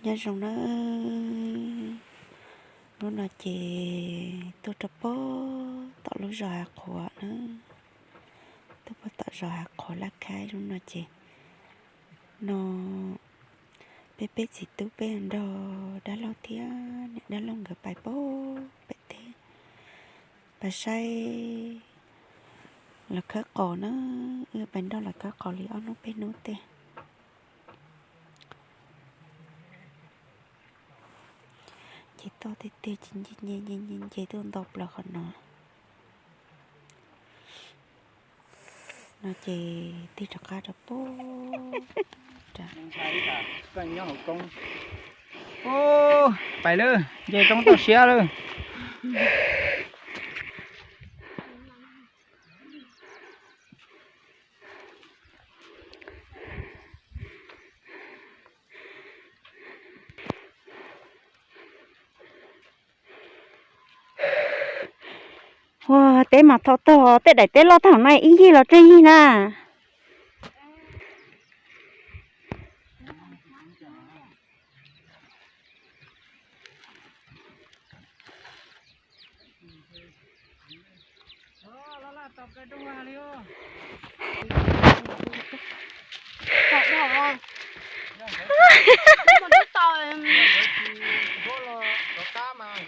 Nyob zoo nawb, hnub no ces tuaj rau puag tom lub zos Hav Qhuav na, tuaj puag tom zos Hav Qhuav Laj Khaib. Hnub no ces no peb peb txiv tub peb nrog dab laug thiab niam dab laug nkawd pais puag pem teb, pais saib lawv khawb qaus na, wb pais nrog lawv khawb qaus li ob hnub peb hnub tej. Ces toj tiag tiag ces nce nce nce nce nce tuaj nto plaws qhov no. No ces tig rov qab rau puag. Pais lawm, nce roob toj siab lawm. Ua, teb mas tho tog, tej daim teb loj tag no ib yig los tsawg yig na.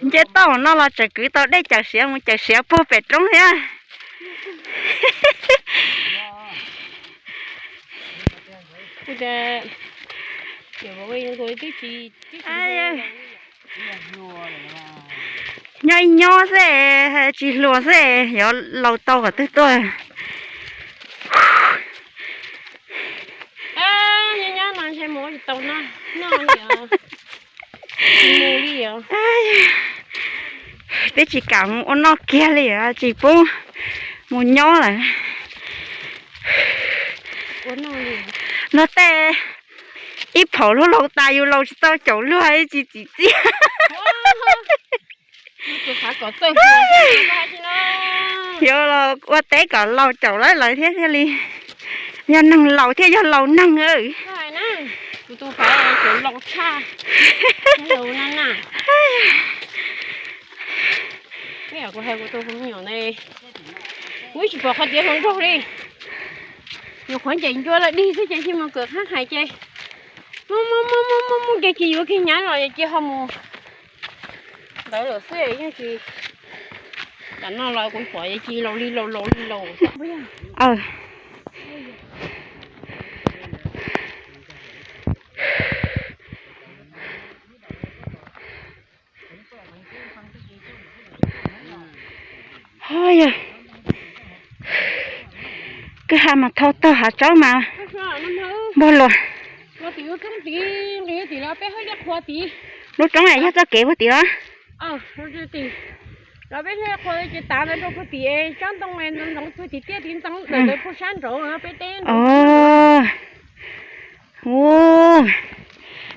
Nce toj no los tseem kwv tau dej cawm siav mus cawm siav puag pem roob thiab. Nyob ib nyob xwb, tsis hluas xwb, yuav laus tau kom twg tuaj. Peb tsis kam mus ua noj kiag li, tsis pub mus nyob lawm. Luag tej ib phaum luag laus tas yus laus tsis tau caum luag tsis txim txiaj. Yuav los ua teb kom laus caum lawv lawv thiab thiaj li yog neeg laus thiaj yog laus neeg. Kuv tsis pom qhov tiav hluas nraug li. Nyuam qhuav ncaim ncua lawm dig xwb ces cia mus kawm qab hais ces mus mus mus mus mus ces cia yuav kiag hnyav los ces cia ho mus ntawd lawm xwb yeej tsis. Tam no los kuv pom ces cia laus li laus laus li laus. Ho yog kwj ha mas tho tog, hav tsaub mas npog luas. Lub roob yog txoj kev puag tim los? Los peb qhuas ces tav ntawd rau puag tim sab ntoo ntxoov puag tim tiaj tim ntxoov ntawm puag sab nraud peb teb.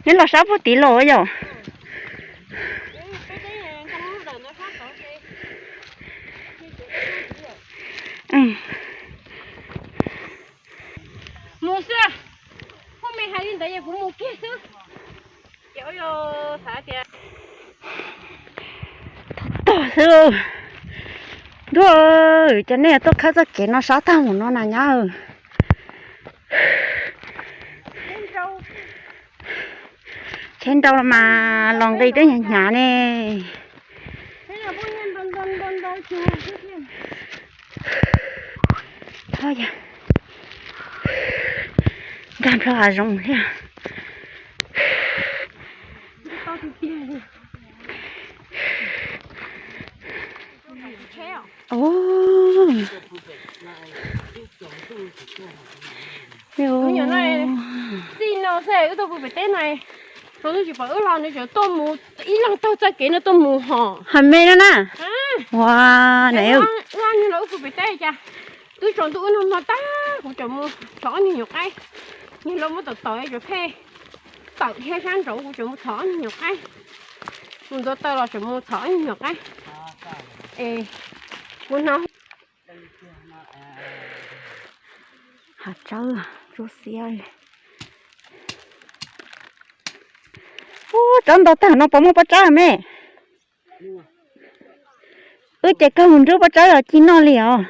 Neb los sab puag tim los yom? Mus xwb, phooj me hais li ntawd es kuv mus kiag xwb. Tog xwb. Ntuj, cov nej tuaj khawb txoj kev no sab tag mus no na nyab. Tsheb nrau mas los nqis twb hnyav hnyav ne. Nkag nplho hav zoov thiab. Txij no xwb wb tuaj pw pem teb no, tsaus ntuj tsis pom wb los nws tseem tuaj mus ib leeg taug txoj kev no tuaj mus hos. Hais me no na. Ua, wb niag los wb pw pem teb cas, twb tsaus ntuj wb noj hmo tag kuv tseem mus thov ob niag nyuam qaib, niag hluas muab tom tom tseem pheej tawm thiab sab nraud kuv tseem mus thov ob niag nyuam qaib, mus ntxuav taws los tseem mus thov ob niag nyuam qaib. Es kuv hnov hav tsawb ntsuab xiab li. Ub, tsob ntau tag no puas muaj pob tsawb me? Wb ces kawg mus nrub pob tsawb los ci noj li os.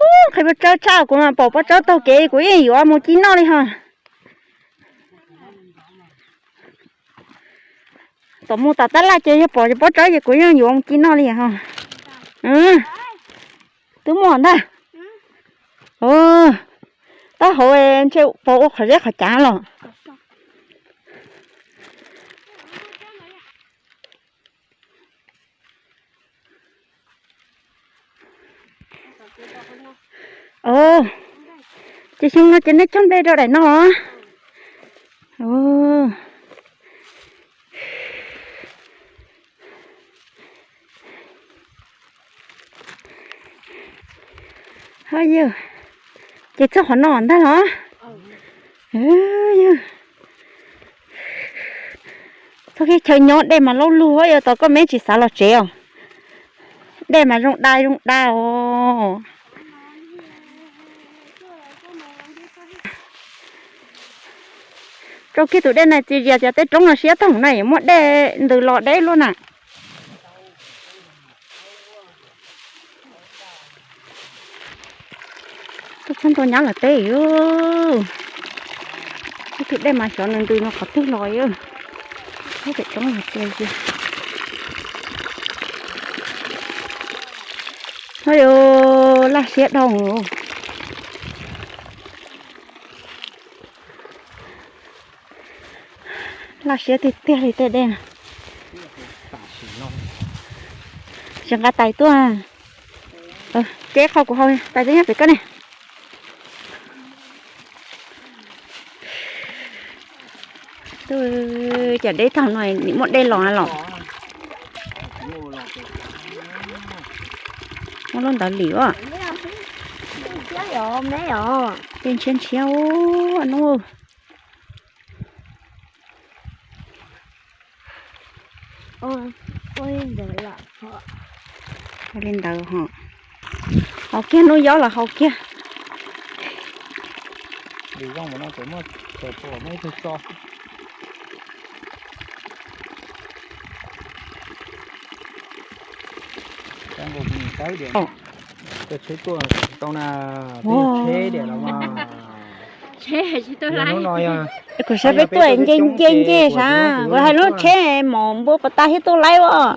Ub, qhia pob tsawb tshaj, kuv mas pom pob tsawb taug kev kuv yeej yuav mus ci noj li ho. Tom mus tom tab laj ces yog pom pob tsawb ces kuv yeej yuav mus ci noj li ho. Twb muaj ntag. Taub hau ntshe puas ua qhov zeb qhov cav los. Ces xyoo no ces nej cog nplej rau daim no los? Ces txog qhov no ntag los? Txog kev chaw nyob dej mas laub lug, yog tau koj me tsis xav los tsev os. Dej mas zoo dai zoo da os. Rau kiag tus dej na txias zias tias tej roob no siab tag na yuav muaj dej ntws los deb luaj na. Tuaj txog ntua nyab lawm teb. Ib tug dej mas xyov nws ntws no qhov twg los. Pem roob los txias zias. Laj siab dhau. Laj siab tiag tiag li tej dej no. Tsis nqa tais tuaj. Ces qhov kuv hau tais twb nyob pem koj ne. Cas deb tag no nim muaj dej los los. Muaj lub ntawd lim as. Tej ntshiab ntshiab ub. Li ntawd ho. Haus kiag hnub yob los haus kiag. Kuv saib peb tuaj nce nce nce sav, kuv hais lub tsheb mos npua pas tag thiab tuaj laib as.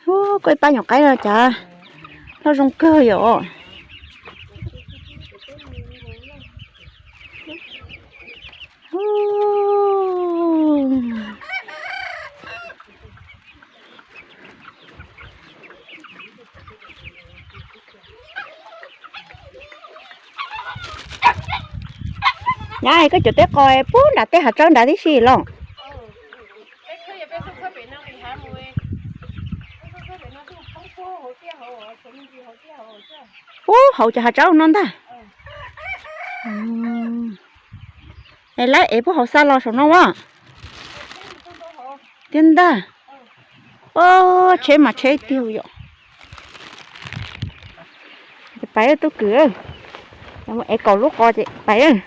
Ub, koj ib pab nyuam qaib no cas loj zoo kawg yom. Nyab, koj cov teb qos puag nram tej hav tsawb nrad tib si los? Puag hauv cov hav tsawb no ntag. Es lawv ev puag hauv xa los saum no as. Tiag ntag. Tsheb mas tsheb tiag yom. Pais tub kwm, ev kaum lub qos ces pais.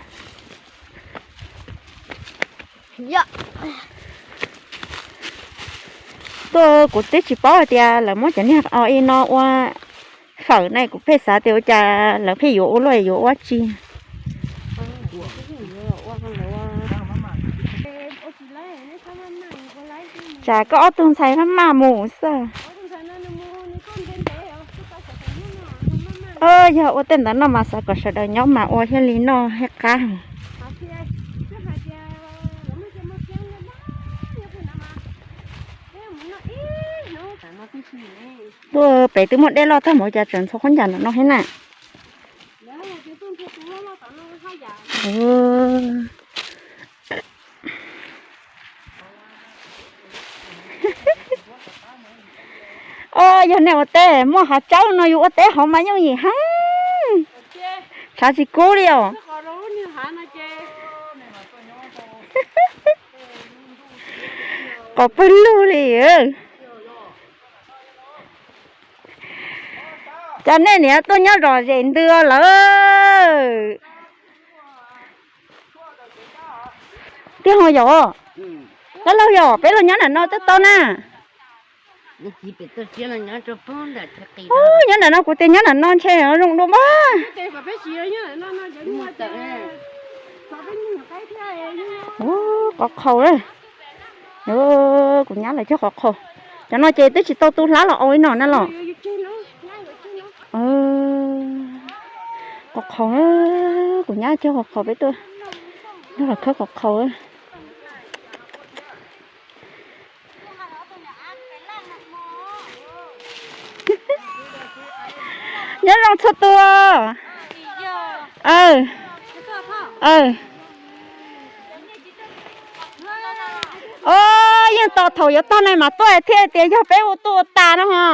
Tuaj kuv twb tsis paub hais tias lawv muab cov niag o i no ua fawm ne, kuv pheej xav tias ua cas lawv pheej yuav ua luaj yuav ua tsi. Tsam koj ob tug ntxhais maj maj mus xwb. Yog ua tej ntawd no mas xav kom sawv daws nyob mas ua thiaj li noj thiaj qab. Tuaj pem twb muaj dej loj tag mus cas tseem ntxhua khaub ncaws ntawm no thiab na. O, yog nej ua teb muaj hav tsawb no yus ua teb hauv mas yooj yim heev, tshav tsis kub li os. Qos pawg lug li. Cas nej niam tuaj nyob zom zem ntws lawm. Tiag ho yom. Dab laug yom, peb los nyob nram no twb tau na. Ub, nyob nram no kuv tias nyob nram no ntshe zoo dua mas. Ub, qhov qhaus. Kuv nyab lawv cog qhov qhaus. Cov no ces twb tsis tau tu hlab los au li no na los. Qhov qhaus, kuv nyab cog qhov qhaus peb tuaj. Nyob los khawb qhov qhaus. Nyob zoo txhua tus. O, yeej tos thaum yuav tag na mas tuaj thiaj tias yog peb ua tuaj ua tas no ho.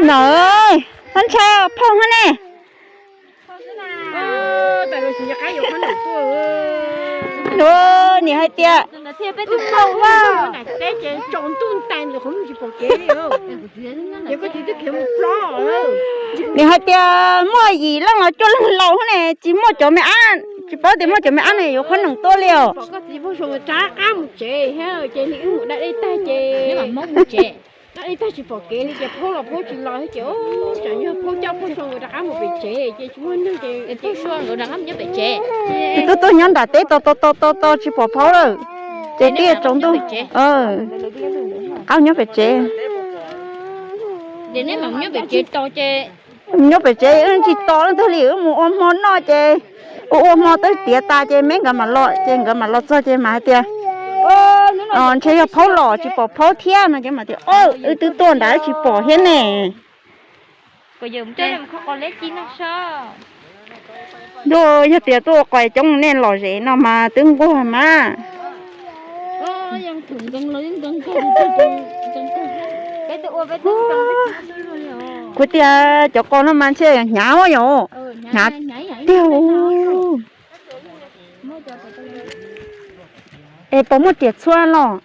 Nawb, ntshai phauj hab ne. Niam hais tias, niam hais tias muaj yim leej los cuaj leeg laus hab ne, tsis muaj cov me ab, tsis paub tias muaj cov me ab ne yuav qhob noom tuaj li os. Ces tuaj tuaj nyob nram teb tos tos tos tos tos tsis pom phauj lawm, ces tib tsaus ntuj, qab nyob pem tsev. Nyob pem tsev wb tsis tos leej twg li, wb mus ua hmo noj ces ua ua hmo twb tiav tas ces me nkawd mam los, ces nkawd mam los txog ces mam hais tias ntshe yog phauj los tsis pom phauj thiab no ces mam tias wb twb tuaj nrad wb tsis pom thiab ne. Yog tias tuaj ua qos coob nej lom zem no mas twb nquag mas. Kuv tias cov qos no mas ntshe hnyav yom, hnyav tiag. Es puas muaj riam txhua los?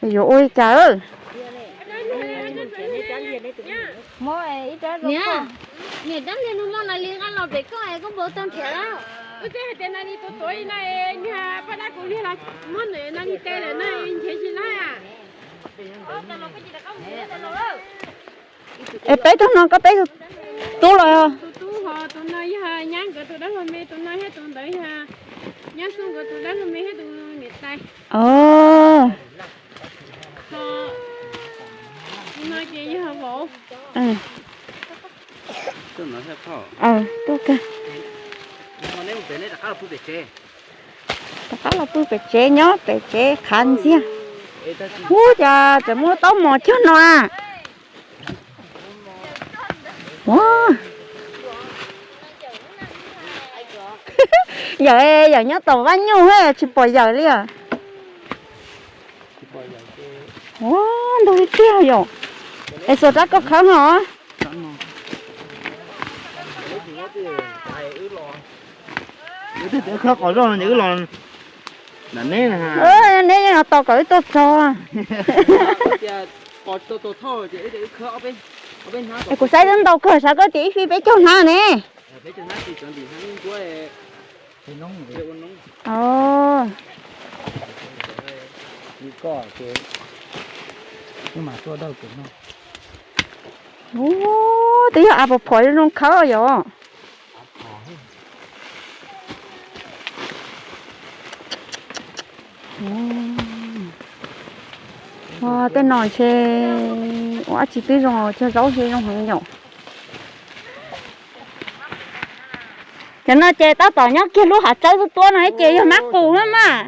Yuav ua li cas? Niam, rab liag no muaj nais li nqa los pem koj es koj npau taug nrhiav lawm. Wb twb hais tias nais li tuav tuav li no, niag paj dab kuv liag los muab nws nais li tes lawm no, nrhiav tsis laib. Es peb tug no koj peb tug tub los? Tus tub ho tus no yog nyab nkawd tus dab laug me, tus no thiab tus ntawd yog nyab xub nkawd tus dab laug me thiab tus niam tais. Tus no ces yog vauv. Rov qab los pw pem tsev, nyob pem tsev qhav ntxiag. Ub, cas tseem muaj taub mos cog no a? Yawm, yawm nyob tom vaj nyuj tsis pom yawm li os. Ntug li tiag yom. Es xuas rab koj khawb ho. Neb yeej tos kom wb tuaj txog. Es kuv saib twb ntau kawg, sav koj tias ib fij peb caug hnab ne. Ub, twb yog av pom phom zoo zoo khawb yom. Ua tej no ntshe ua dab tsi twb zoo, cog zaub ntshe zoo heev yom. Cov no ces tab tom nyob kiag lub hav tsawb tuab tuab no ces yog mab qus na mas.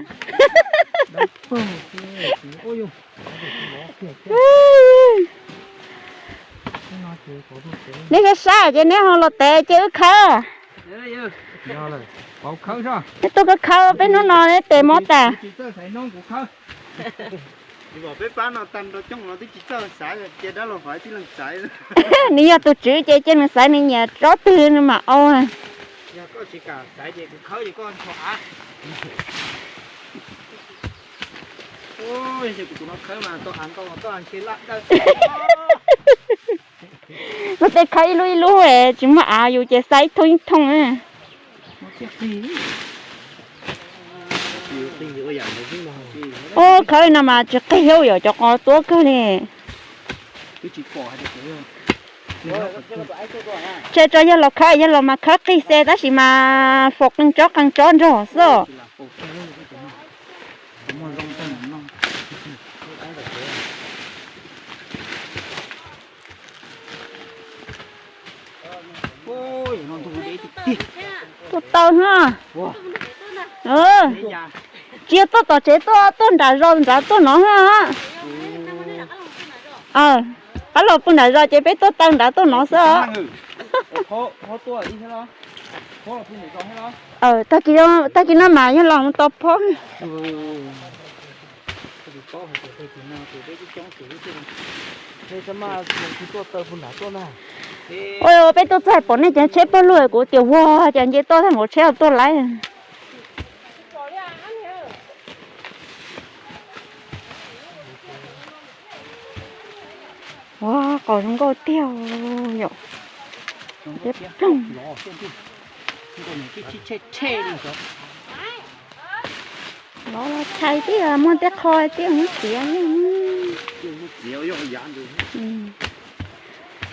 Neb sab sab ces neb ho los tev ces wb khawb. Neb tuaj khawb khawb peb hnub no neb tes mob tas. Peb pab no tag nrho coob no twb tsis txawj xaiv, cia dab laug Faiv tib leeg xaiv. Nws yog tus tswv ces cia nws xaiv, nws nyiam tsob twg nws mam ua. Yog koj tsis kam xaiv ces kuv khawb ces koj nrho av. Ua, yog kuv tus no khawb mas tau av ntau, tau av ntshe laj dawb. Luag tej khawb ib lub ib lub, tsis muaj av yus ces xaiv ib thooj ib thooj. Ua, khawb no mas tsis qig, yog cov qos tuab kawg li. Tsam tso yawg laus khawb, yawg laus mas khawb qig xwb tab sis mas faus qee tsob qee tsob nrog xwb. Tuaj tau na. Tsis yog tuaj tom tsev, tuaj, tuaj nram zos nrad tuaj no na. Qab los pw nram zos ces peb tuaj taw nrad tuaj no xwb. Tag kis no mas yog los mus tau phob. Ua, peb tuaj txog pom nej cov tsheb pawg lug kuv tias ua cas nce toj tag nkaus tsheb tuaj lawm. Ua, qos zoo nkauj tiag yom. Ploog. Los los tshais tib muaj tej qho tib txiav.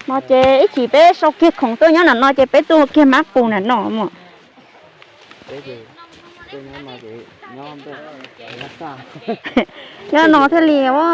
No ces ib chim peb sau kiag khoom tuaj nyob nram no ces peb tuaj kiag mab qus nram no mas. Nyob no thiaj li ua.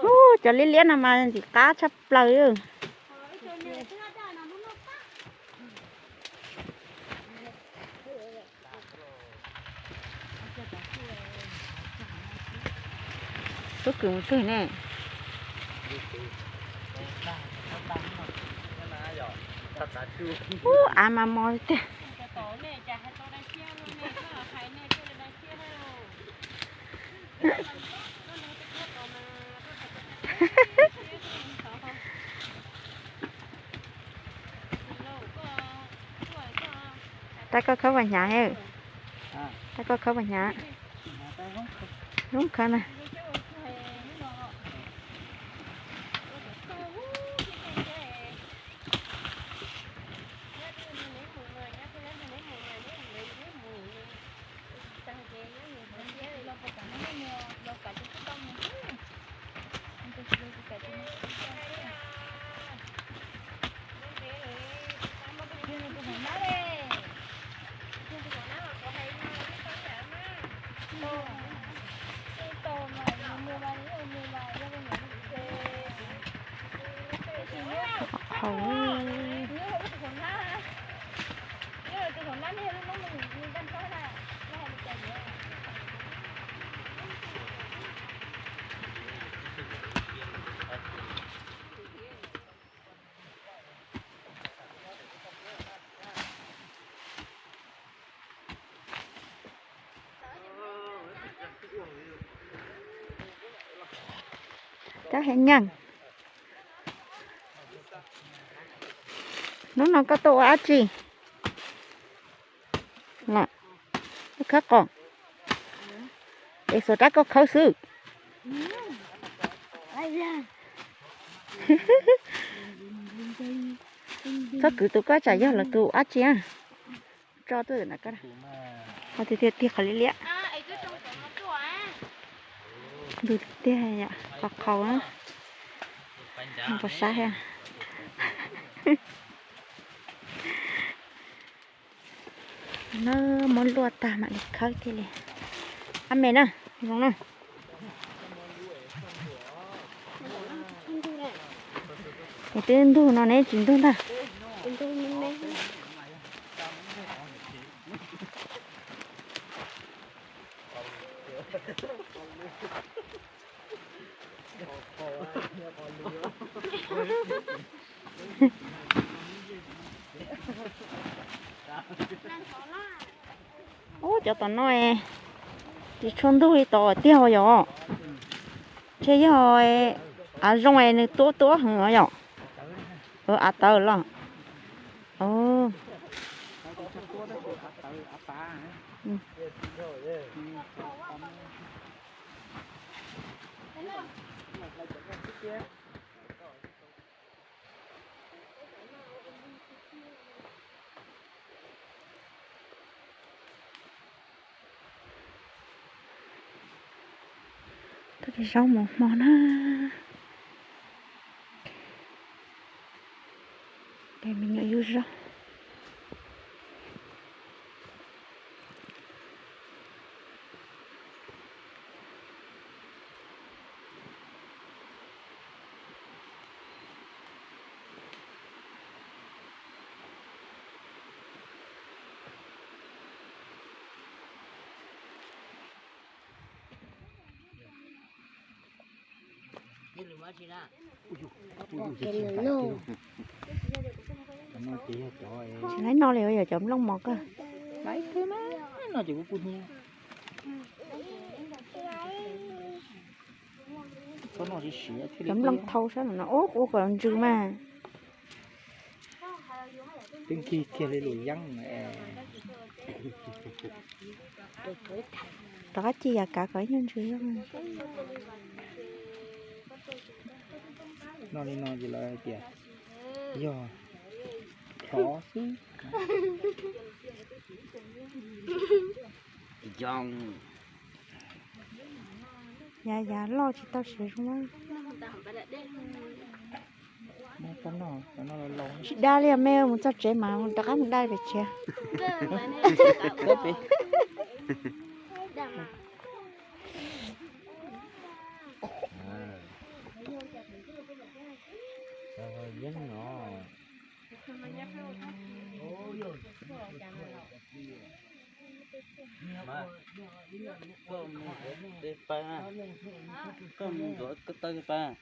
Ub, cov liab liab no mas ntxim qab tshaj plaws. Tub kwm mus twg ne? Ub, av mas mos tiag. Tab koj khawb puas hnyav? Tab koj khawb puas hnyav? Zoo khawb na. Hauv. Cov hev nyeej. Hnub no koj tuaj ua dab tsi? Los, tuaj khawb qos. Es xuas rab koj khawb xwb. Txhob kwv tus, koj tsam yog lawv tus dab tsi. Tso tuaj ntawm ko. Qhov tiag tiag qhov liab liab. Ntug tiag, qhov qhaus. Pos sab thiab. No muab luaj tag mam li khawb thiaj li. Ab me na, zoo na. Es twb ntug no ne tsis ntug ntag. Ub, cov tom no es tsis tshua ntug li tom tiag yom. Ntshe yog av zoo es nws tuab tuab heev os yom. Av tawv los. Tuaj de zaub mov hmo na. De me nyuam yug zaub. Tsis laib no li yog cov nplooj mov koj. Cov nplooj thau sab no ub ua kom ntsws mas. Twb nkig kiag li lus yeeb. Rov qab ci yam kav kom ib nyuag ntsws. No li no ces lawv hais tias yog thov xwb. Yav yav loj tsis tau siav zoo. Tsis da li me, mus txog tsev mas rov qab mus da pem tsev. Koj mus ntxuav koj taw pab.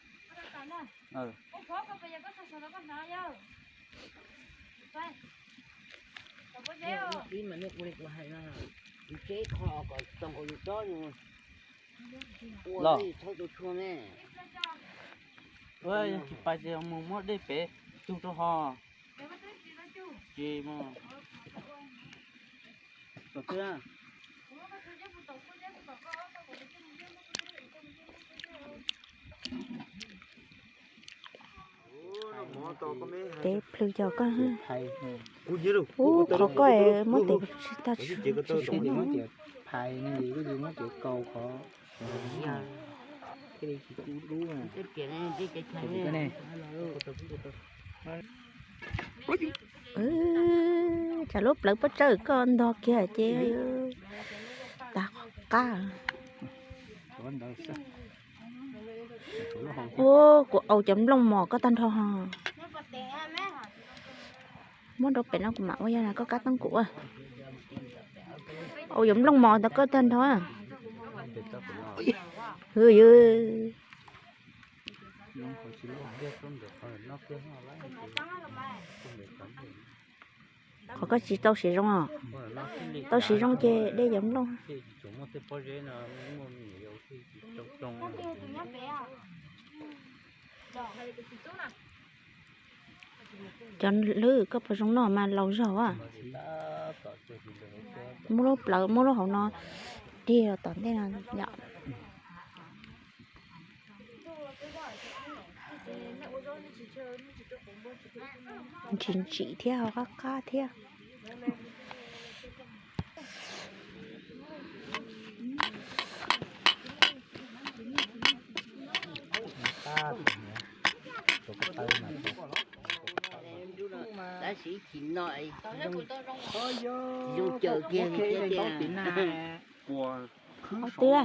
Ib mas nej ua li kuv hais no, yus tseb qho kom txog nkaus yus tsob yus ua los txhob tu tshua ne. Yog tsis pais ces mus muab dej pem cug rau hos. Ces mus tom twg? Tev plhws cov koj. Ub, qhov koj es muab tev tsis tag tsis tshua no. Phais ne, koj muab tev kaus qhov. Tsam lub plawv pob tsawb koj ntog kiag ces tas qhov qab. Ua kuv au cov nplooj mos koj tag nrho ho. Muab rau pem no kuv mam ua yog koj kab tooj kuv ua. Au cov nplooj mos ntawd koj tag nrho. Qhov koj tsis tau siav zoo os. Tau siav zoo ces de cov nplooj. Cov lwm koj puas zoo noj mas laus zog a. Muab lub plawv muab lub hauv no dig los tom ntej no yom. Ntsim ntsim thiab ho qab qab thiab. Tab sis ib chim no zoo caws kiag li thiab tiag. Ua twb a.